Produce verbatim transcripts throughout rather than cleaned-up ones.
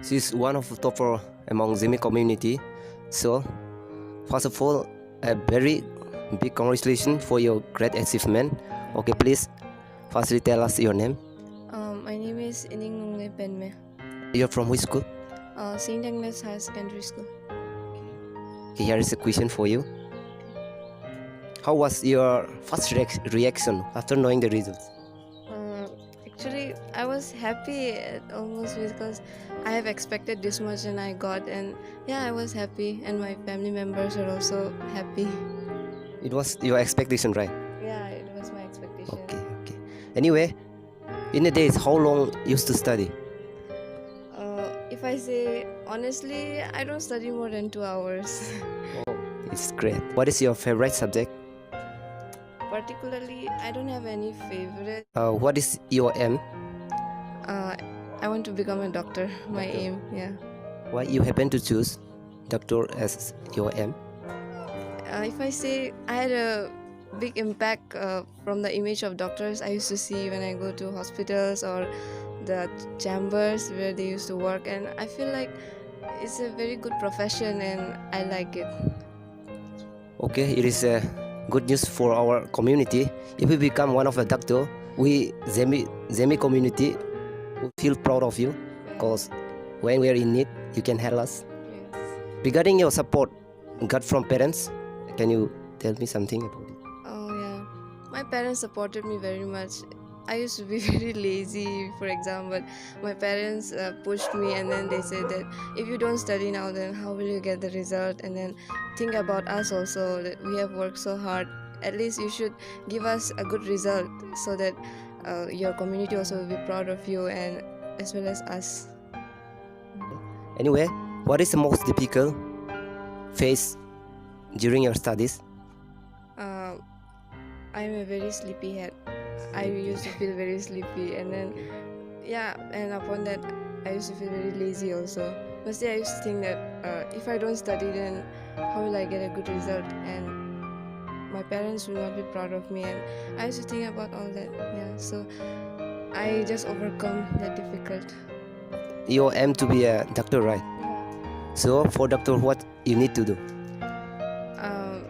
She's one of the topper among Zeme community. So, first of all, a very big congratulations for your great achievement. Okay, please, firstly tell us your name. Um, my name is Iningnungle Penme, You're from which school? Uh, Saint Agnes Higher Secondary School. Okay, here is a question for you. How was your first reac- reaction after knowing the results? Uh, actually, I was happy at almost because I have expected this much and I got, and yeah, I was happy, and my family members are also happy. It was your expectation, right? Yeah, it was my expectation. Okay, okay. Anyway, in a day, how long you used to study? Uh, if I say honestly, I don't study more than two hours. It's great. What is your favorite subject? Particularly, I don't have any favorite. Uh, what is your aim? Uh, I want to become a doctor, my aim, yeah. Why you happen to choose doctor as your aim? Uh, if I say I had a big impact uh, from the image of doctors I used to see when I go to hospitals or the chambers where they used to work, and I feel like it's a very good profession and I like it. Okay, it is a good news for our community. If you become one of a doctor, we Zeme, Zeme community will feel proud of you, because when we are in need, you can help us. Yes. Regarding your support got from parents, can you tell me something about it? Oh, yeah. My parents supported me very much. I used to be very lazy, for example. My parents uh, pushed me and then they said that if you don't study now, then how will you get the result? And then think about us also, that we have worked so hard. At least you should give us a good result so that uh, your community also will be proud of you and as well as us. Anyway, what is the most difficult phase during your studies? Uh, I'm a very sleepy head. I used to feel very sleepy, and then yeah, and upon that, I used to feel very lazy also. Mostly, I used to think that uh, if I don't study, then how will I get a good result? And my parents will not be proud of me, and I used to think about all that. Yeah, so I just overcome that difficult. You aim to be a doctor, right? Yeah. So for doctor, what you need to do? Um,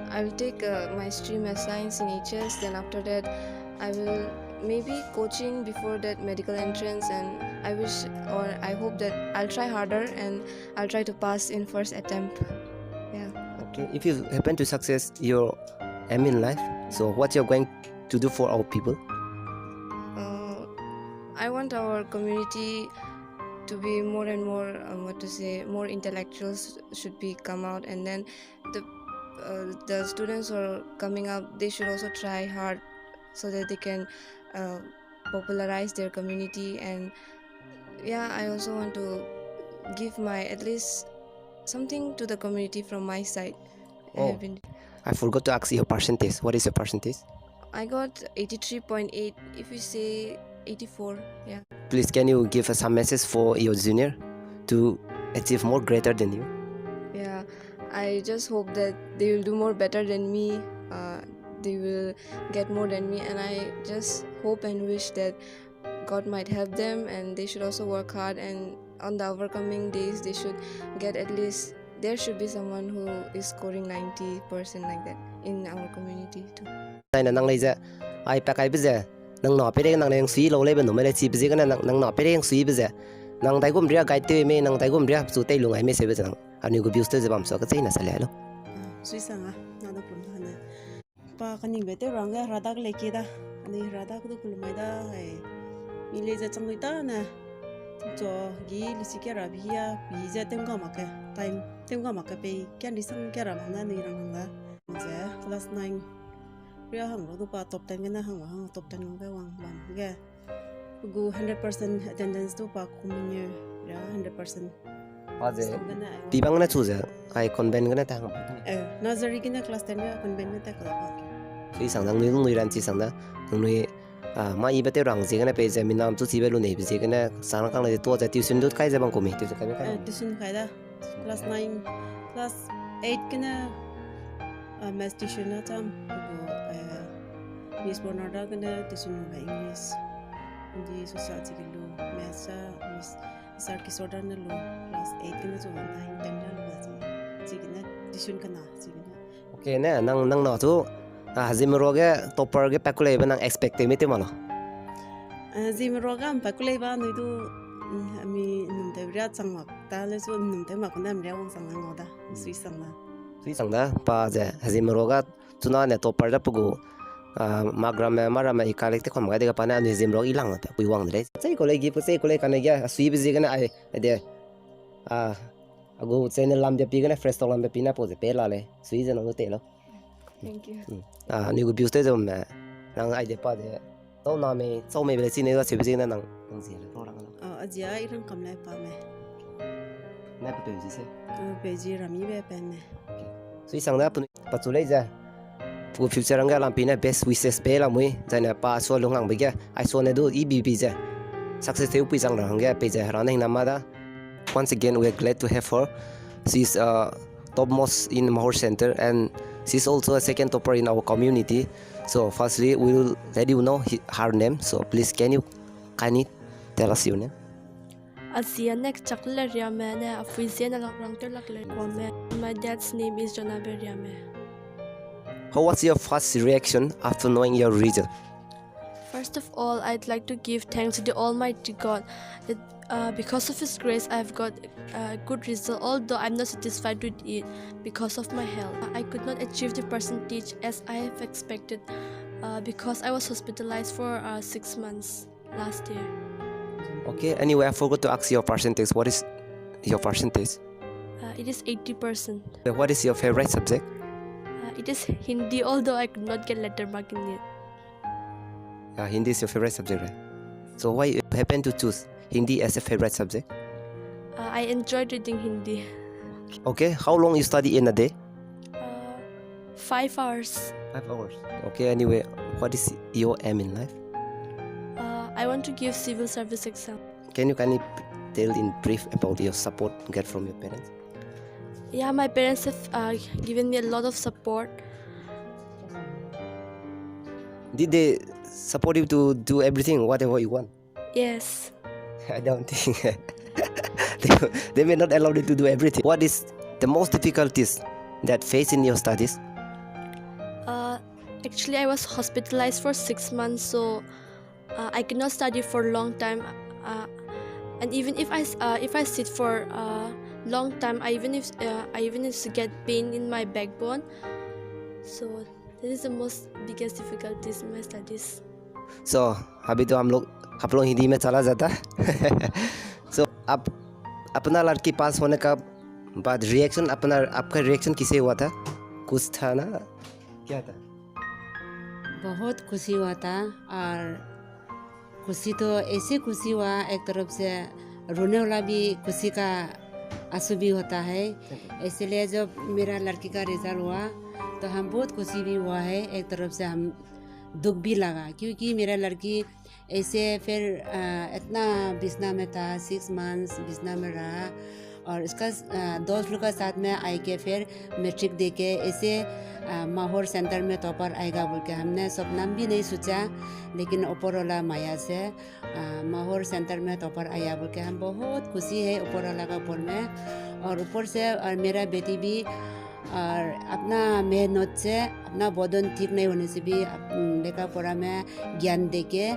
I will take uh, my stream as science in H S. Then after that, I will maybe coaching before that medical entrance, and I wish or I hope that I'll try harder and I'll try to pass in first attempt. Yeah. Okay, if you happen to success your aim in life, so what you're going to do for our people? Uh, I want our community to be more and more, um, what to say, more intellectuals should be come out, and then the uh, the students who are coming up, they should also try hard so that they can uh, popularize their community. And yeah, I also want to give my at least something to the community from my side. I Oh. have been I forgot to ask your percentage. What is your percentage? I got eighty-three point eight. If we say eighty-four, yeah. Please, can you give us some message for your junior to achieve more greater than you? Yeah, I just hope that they will do more better than me. Uh, they will get more than me, and I just hope and wish that God might help them, and they should also work hard. And on the upcoming days, they should get at least there should be someone who is scoring ninety percent like that in our community too. Taina nang lei ze, ai pa kaibe ze, nang na pere nang lei sui lo lei be no me lei chi be ze gene nang nang na pere sui be ze, nang dai gum ria guide te me nang dai gum ria chu tei lung ai me se be ze nang. Ani gu views te ze bam so ka chei na sa le lo. Sui sang a, na da pun hane. Pa kaningbe tew rangge heradak lei ki da. Ani heradak du kulmai da hai. Mi lei ze chang lui ta ne. Cho gi lisi kia ra bi ya, bi ze tem ga mak ke. Time tem ga mak ke pei. Kian di sang kia ra bang na ni rang hang ga. Ze class nine. Ria hang lo du pa top ten gene hang wa hang top ten ge wang bam ge. Gu hundred percent attendance du pa kumne ria hundred percent. Pa ze, pi bang na chu ze, ai convent gene ta hang. Eh, nursery gene class ten ria convent gene ta kala pa. Chi sang dang nui nui ran chi sang da, nui, ah, ma i be tew rang zie gene pe ze minam chu chi be lu nei be zie gene sang kang le to ze tuition du kai ze bang kumi, tuition kai be kai. Eh, tuition kai da. Class nine, class eight gene uh, maths tuition na cham, gu, uh, Miss Bernarda gene tuition na English, Hindi, social chi gelu, maths a, Miss Sir Kishore Dhar ne lu, class eight gene zu wang dai, ten da lu ga zu. Chigene tuition kana, chigene. Okay ne, nang, nang na zu, ah, Hazeme ruage topper ge pakulei be nang expect te mi te ma lo? Ah, Hazeme ruage am pakulei ba nui du, mm, ami num te ria chang mak, ta le zu num te mak ne am ria wang sang nang da, sui sang na. Sui sang da, pa ze, Hazeme ruage chuna ne topper da pe gu, ah, magramme, maramme i kalek te kam gai de ga pa ne anui Hazeme ruage i lang na pe, pui wang de lei. Sei ko lei gi pu, sei ko lei kane ge, a sui be zi gene ai, ai de, ah, a gu channel lam de pi gene, Fresh Talk lam de pi na po ze pe la lei, sui ze nang du te lo. Thank you. Mm. Ah, ni gu views te ze me, nang ai de pa de, tau na mei, tau mei be le chi ne ga se be zi ne nang, nang zi le, tau rang lo. Ah, a zi a i rang kam lai pa me. Na pe pe zi se? Ah, pe zi ram i be pe me. Okay. Sui sang da, pa chu lei ze. Pu future hangge lampi ne best wishes pe lamui, zaine pa sua lung hang be ge, ai sua ne du i bi bi ze. Success teu pui zang ra hangge pe ze hera ne hing na ma da. Once again, we are glad to have her. She's, uh, topmost in Mahur Center, and she's also a second topper in our community. So firstly, we will let you know hi-, her name. So please, can you kindly tell us your name? Azi a nek chak le riame ne, a pui zie ne lak rang teu lak le kuame. My dad's name is Jonabe Riame. How was your first reaction after knowing your result? First of all, I'd like to give thanks to the Almighty God that, uh, because of His grace, I've got a good result, although I'm not satisfied with it because of my health. I could not achieve the percentage as I have expected, uh, because I was hospitalized for, uh, six months last year. Okay, anyway, I forgot to ask your percentage. What is your percentage? Uh, it is eighty percent. What is your favorite subject? Uh, it is Hindi, although I could not get letter mark in it. Yeah, Hindi is your favorite subject, right? So why you happen to choose Hindi as a favorite subject? Uh, I enjoyed reading Hindi. Okay, how long you study in a day? Uh, five hours. Five hours. Okay, anyway, what is your aim in life? Uh, I want to give civil service exam. Can you kindly tell in brief about your support you get from your parents? Yeah, my parents have, uh, given me a lot of support. Did they support you to do everything, whatever you want? Yes. I don't think. They, they may not allow you to do everything. What is the most difficulties that face in your studies? Uh, actually, I was hospitalized for six months, so, uh, I cannot study for a long time. Uh, and even if I s-, uh, if I sit for a long time, I even if, uh, I even if to get pain in my backbone. So, that is the most biggest difficulties in my studies. So, अभी तो हम लोग, आप लोग हिंदी में चला जाता। So, आप अपना लड़की पास होने का बाद reaction, अपना, आपका reaction कैसे हुआ था? कुछ था ना? क्या था? बहुत खुशी हुआ था और खुशी तो ऐसी खुशी हुआ, एक तरफ से रोने वाला भी खुशी का आंसू भी होता है। इसीलिए जब मेरा लड़की का result हुआ, तो हम बहुत खुशी भी हुआ है, एक तरफ से हम दुख भी लगा, क्योंकि मेरा लड़की ऐसे फिर, अ, इतना बिछना में था, six months बिछना में रहा, और इसका, अ, दोस्त लोग का साथ में आए के फिर matric दे के ऐसे, अ, माहौर center में topper आएगा बोल के हमने सपना भी नहीं सोचा, लेकिन ऊपर वाला माया से, अ, माहौर center में topper आया बोल के हम बहुत खुशी है ऊपर वाला का ऊपर में। और ऊपर से, और मेरा बेटी भी और अपना मेहनत से, अपना बदन ठीक नहीं होने से भी अप-, लेखा पढ़ा में ज्ञान देके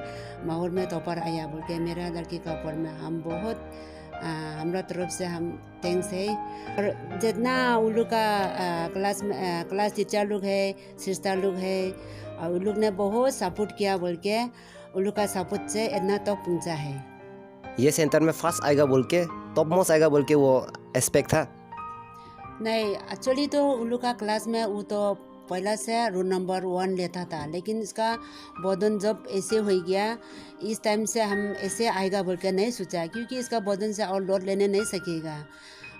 माहौर में topper आया बोल के मेरा लड़की का ऊपर में हम बहुत, आ, हमरा तरफ से हम thanks है। और जितना उन लोग का, आ, class में, आ, class teacher लोग है, sister लोग है, और उन लोग ने बहुत support किया बोल के उन लोग का support से इतना तक पहुंचा है। ये center में first आएगा बोल के, topmost आएगा बोल के वो expect था? नहीं, actually तो उन लोग का class में वो तो पहला से roll number one लेता था, लेकिन इसका बदन जब ऐसे हो गया, इस time से हम ऐसे आएगा बोल के नहीं सोचा, क्योंकि इसका बदन से और load लेने नहीं सकेगा।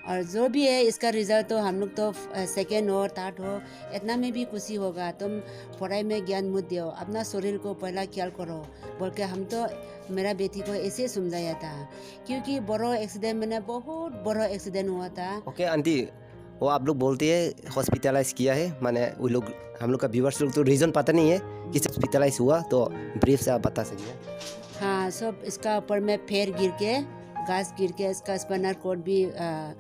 और जो भी है, इसका result तो हम लोग तो, अ, second हो, third हो, इतना में भी खुशी होगा। तुम पढ़ाई में ज्ञान मत दियो, अपना शरीर को पहला ख्याल करो, बोल के हम तो, मेरा बेटी को ऐसे समझाया था, क्योंकि बड़ो accident में ना बहुत बड़ो accident हुआ था। Okay, aunty, वो आप लोग बोलते हैं hospitalize किया है, माने वो लोग, हम लोग का viewers लोग तो reason पता नहीं है कि hospitalize हुआ, तो brief से आप बता सकिए। हाँ, सब इसका ऊपर में पैर गिर के घास गिर के इसका स्पाइनल कॉर्ड भी, अ,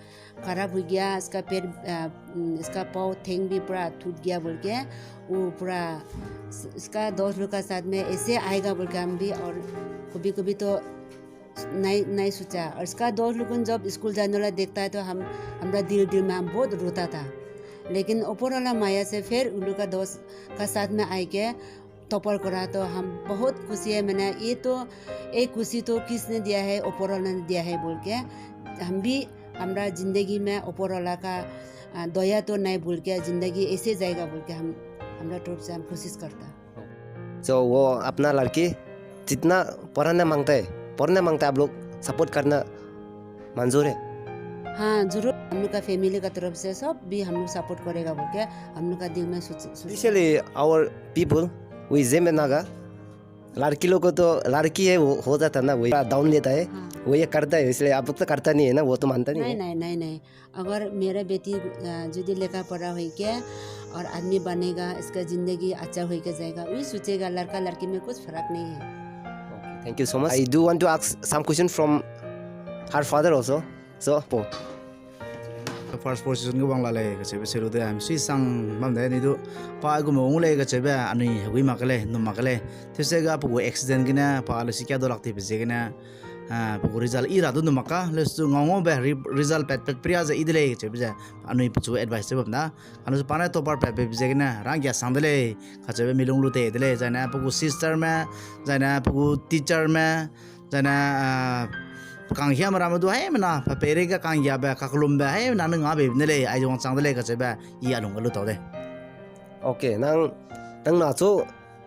खराब हो गया, इसका पैर, अ, उम, इसका पाँव, ठेंग भी पूरा टूट गया बोल के, वो पूरा इस-, इसका दोस्त लोग का साथ में ऐसे आएगा बोल के हम भी, और कभी-कभी तो नहीं, नहीं सोचा। और इसका दोस्त लोग जब स्कूल जाने वाला देखता है तो हम, हमारा दिल, दिल में हम बहुत रोता था। लेकिन ऊपर वाला माया से फिर उन लोग का दोस्त का साथ में आए के टॉपर करा तो हम बहुत खुशी है। मैंने ये तो, ये खुशी तो किसने दिया है, ऊपर वाला ने दिया है बोल के हम भी, हमारा जिंदगी में ऊपर वाला का, अ, दया तो नहीं भूल के, जिंदगी ऐसे जाएगा बोल के हम, हमारा तरफ से हम कोशिश करता। So वो अपना लड़की जितना पढ़ना मांगता है, पढ़ना मांगता है, आप लोग सपोर्ट करना मंजूर है? हाँ, जरूर। हम लोग का फैमिली का तरफ से सब भी हम लोग सपोर्ट करेगा बोल के हम लोग का दिल में सोच, सोच Especially our people, we Zeme Naga, लड़की लोग को तो लड़की है, वो हो जाता ना, वही डाउन लेता है, हाँ। वो ये करता है, इसलिए आप लोग तो करता नहीं है ना, वो तो मानता नहीं नहीं, है। नहीं, नहीं, नहीं। अगर मेरा बेटी, अ, यदि लेखा पढ़ा होई के और आदमी बनेगा, इसका जिंदगी अच्छा होई के जाएगा, वही सोचेगा, लड़का लड़की में कुछ फर्क नहीं है। Okay, thank you so much. I do want to ask some question from her father also. So, po. First position ge wang la lei kacheube se lu de, am sui sang bam de ni du. Pa gu me wang lei kacheube, anui hegui mak ke lei, num mak ke lei. Tese ga pe gu accident gene, pa le si kia do lak ti pe ziegene, ah, pe gu result i ra du num mak ka, le su ngau ngau be, re-, result pat pat pria ze i de lei kacheube ze, anui pechu advice ze bam da. Anu pa ne topper pat pe ziegene, rang kia sang de lei, kacheube mi lung lu te de lei, zaine pe gu sister me, zaine pe gu teacher me, zaine, ah, kanghiame ramme du, hei mena, pe peireige kanghiabe, kakelumbe, hei mena ne nga be ne lei, ai wangchang de lei, kacheube, i a lung ge lu tau de. Okay, nang, nang na chu,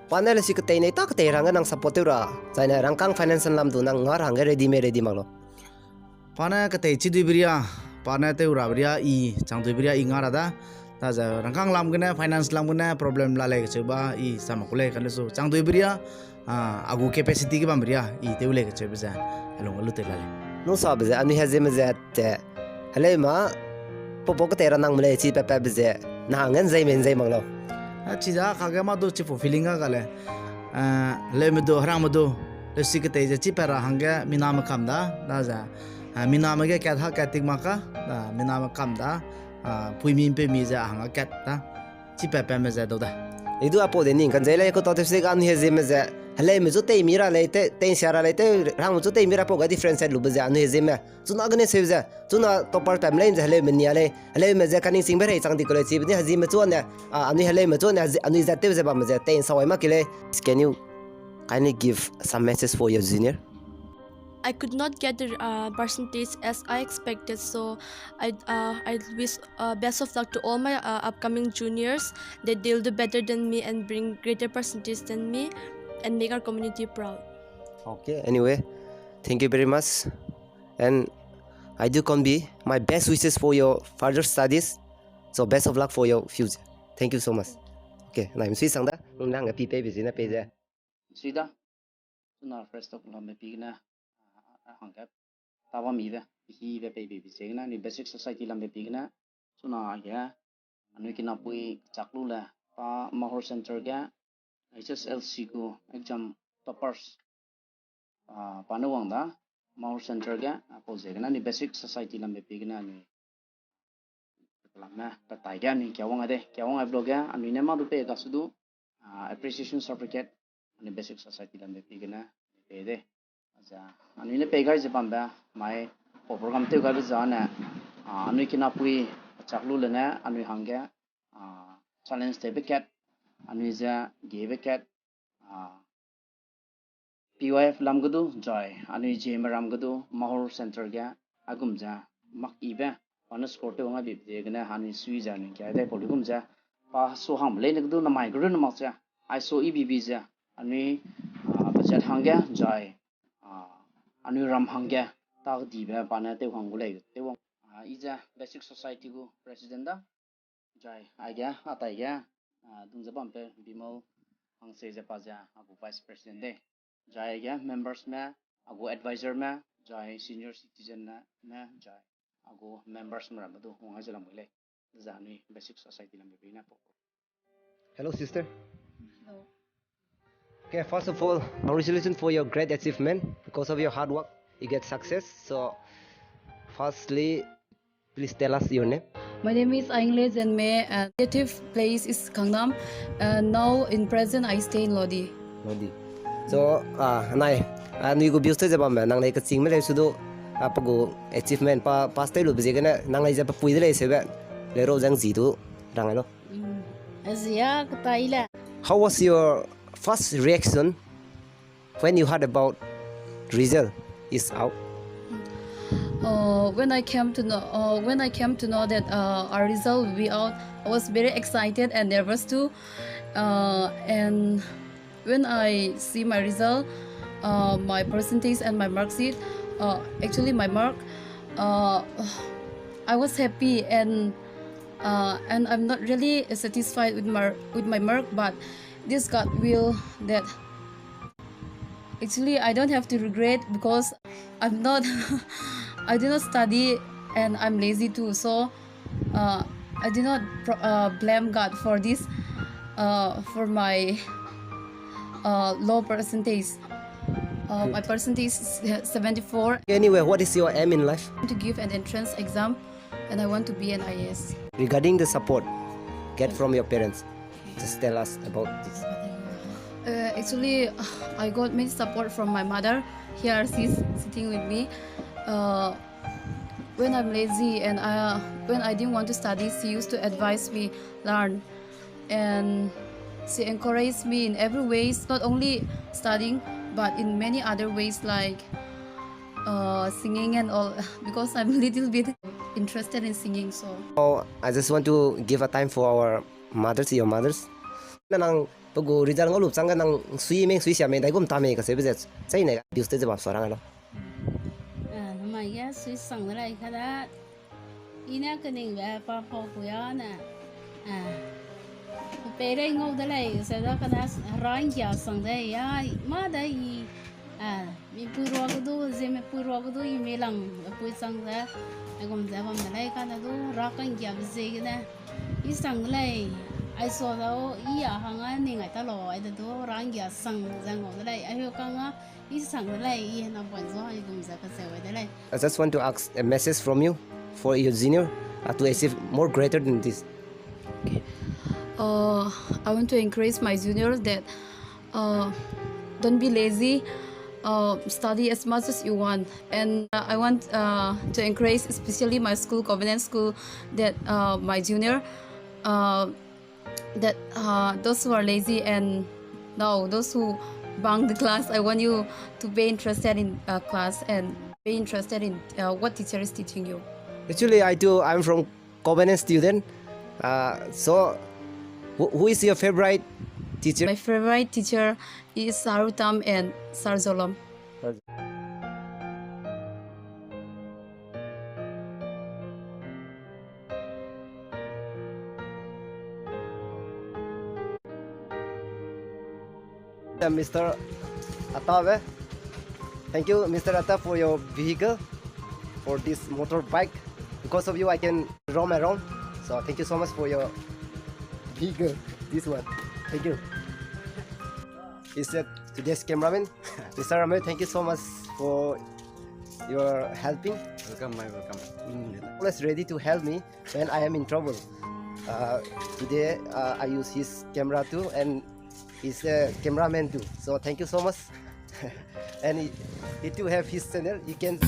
pa ne le si ketei nei ta ketei rangge nang support tew ra, zaine rangkâng financial lam du nang nga rangge ready me ready mak lo. Pa ne ketei chi dui beria, pa ne tew ra beria, i chang dui beria, i nga ra da. Da ze rangkâng lam gene, finance lam gene, problem la lei kacheu ba, i sa mak ku lei kane su. Chang dui beria, ah, a gu capacity ge bam beria, i tew lei kacheube ze, a lung a lu te la lei. Nu sa be ze, anui he Zeme ze te, heleu ma, popo ketei ra nang me lei, chi pe pe be ze, na hangge nzei me nzei mak lo. A chi za, kage ma du chi fu feeling ga ga lei. Ah, heleu me du, herang me du, le si ketei ze chi pe ra hangge, mina me kam da, da ze. Ah, mina me ge kat ha kat tik mak ka, da, mina me kam da, ah, pui mi mpe mi ze hang a kat da. Chi pe pe me ze dau da. I du a pau de ning kan zei lei ko tau te se ga anui he Zeme ze. Heleu me zu tei mi ra lei, te, tei sia ra lei, te, rang me zu tei mi ra pau ga difference lu be ze anui he Zeme. Chuna gene seu ze. Chuna topper pam lei ze heleu me nia lei. Heleu me ze kaning sing be rei chang di ko lei chi be ni he Zeme chu ne. Ah, anui heleu me chu ne, anui ze tew ze bam ze tei sa wai ma ki lei. Can you kindly give some message for your junior? I could not get the uh, percentage as I expected, so I, uh, I wish uh, best of luck to all my uh, upcoming juniors, that they'll do better than me and bring greater percentage than me and make our community proud. Okay, anyway, thank you very much. And I do convey my best wishes for your further studies. So best of luck for your future. Thank you so much. Okay, na mi sui sang da, nang nang pi pe bi zina pe ze. Sui da. Chuna first of all, lambe pi gene, ah, hangge ta bam mi be, pi hi be pe bi bi ze gene, ni basic society lambe pi gene, chuna ge, anui kinapui chak lu le, pa Mahur Center ge, H S L C gu exam toppers, ah, pa ne wang da, Mahur Center ge, ah, pau ze gene, ni basic society lambe pi gene, ni Pelam ne, petai ge anui kia wang a de, kia wang a vlog ge, anui ne ma du pe ga su du, ah, appreciation certificate, anui basic society lambe pi gene, pe de. Aza, anui ne pe gai ze bambe, mai, pau program tew gai be za ne, ah, anui kinapui, chak lu le ne, anui hangge, ah, challenge te be kat, anui ze, ge be kat, ah, P Y F lam ge du, zai, anui Zeme ram ge du, Mahur Center ge, agum ze, mak i be, pa ne score tew wang a bi be gene, anui sui ze, anui kia de, pau lu gum ze, pa so hang lei ne ge du, namai ge ru ne mak ze, ai so i bi bi ze, anui, ah, budget hangge, zai, ah, anui ram hangge, ta di be, pa ne tew hang gu lei, tew wang, ah, i ze, Basic Society gu president da, Zai, aige, atai ge, ah, dung ze bam pe Bimal Hangse ze pa ze, a gu vice president de. Zai aige, members me, a gu advisor me, zai senior citizen ne, me, zai, a gu members me ramme du, wang ai ze lam gu lei. Zai anui basic society lam be pi ne pau. Hello, sister. Hello. Okay, first of all, congratulations for your great achievement because of your hard work. you get success. So, firstly, please tell us your name. My name is Aingle Zenme. Uh, native place is Khangnam. Uh, now in present, I stay in Lodi. Lodi. So, ah, nai, ah, nui gu views te ze bam me, nang lei kaching me lei su du, ah, pe gu achievement pa, pass te lu be ziegene, nang lei ze pe pui de lei seube, lei ro zang zi du, rang lo. Mm. Azia katai le. How was your first reaction when you heard about result is out? Uh, when I came to know, uh, when I came to know that, uh, our result will be out, I was very excited and nervous too. Uh, and when I see my result, uh, my percentage and my mark sheet, uh, actually my mark, uh, I was happy and, uh, and I'm not really satisfied with my, with my mark, but this God will that actually, I don't have to regret because I'm not, I do not study and I'm lazy too. So, uh, I do not pro- uh, blame God for this, uh, for my, uh, low percentage. Uh, my percentage is seventy-four. Anyway, what is your aim in life? To give an entrance exam and I want to be an I A S. Regarding the support get from your parents, just tell us about this. Uh, actually, I got many support from my mother. Here she's sitting with me. Uh, when I'm lazy and I, when I didn't want to study, she used to advise me learn. And she encouraged me in every ways, not only studying, but in many other ways like, uh, singing and all, because I'm a little bit interested in singing, so. Oh, I just want to give a time for our mothers, your mothers. Na nang pe gu result ngau lu chang ga nang sui meng sui sia meng dai gum ta me ka se be zet. Chai ne ga views te ze bam sa rang lo. Ah, namai ga sui sang de lai ka da. I ne keningbe pa pau ku ya ne, ah, pe rei ngau de lei, se da kane s- ra nggia sang de ya, mâ da i, ah, mipui rua ge du, ze mipui rua ge du i mi lang, mipui chang ze, aigum ze bam de lei kane du, ra kanggiabe ziegene, i sang de lei, ai sa da o, i a hang a ning ai ta lo, ai de du, ra nggia sang ze ngau de lei, ai heu kang a, I sang de lei, i hena point zo, i gum ze kacheu de lei. I just want to ask a message from you for your junior, uh, to achieve more greater than this. Okay. Uh, I want to encourage my juniors that, uh, don't be lazy, uh, study as much as you want. And, uh, I want, uh, to encourage especially my school, Covenant School, that, uh, my junior, uh, that, uh, those who are lazy and now those who bunk the class, I want you to be interested in, uh, class and be interested in, uh, what teacher is teaching you. Actually, I do. I'm from Covenant student. Uh, so, who, who is your favorite teacher? My favorite teacher is Sir Utam and Sir Zolom. Uh, Mister Atabe. Thank you, Mister Ata, for your vehicle, for this motorbike. Because of you, I can roam around. So thank you so much for your vehicle, this one. Thank you. He said today's cameraman. Mister Rame, thank you so much for your helping. Welcome, my welcome. Mm, always ready to help me when I am in trouble. Uh, today, uh, I use his camera too, and he's a cameraman too. So thank you so much. And he, he too have his channel. You can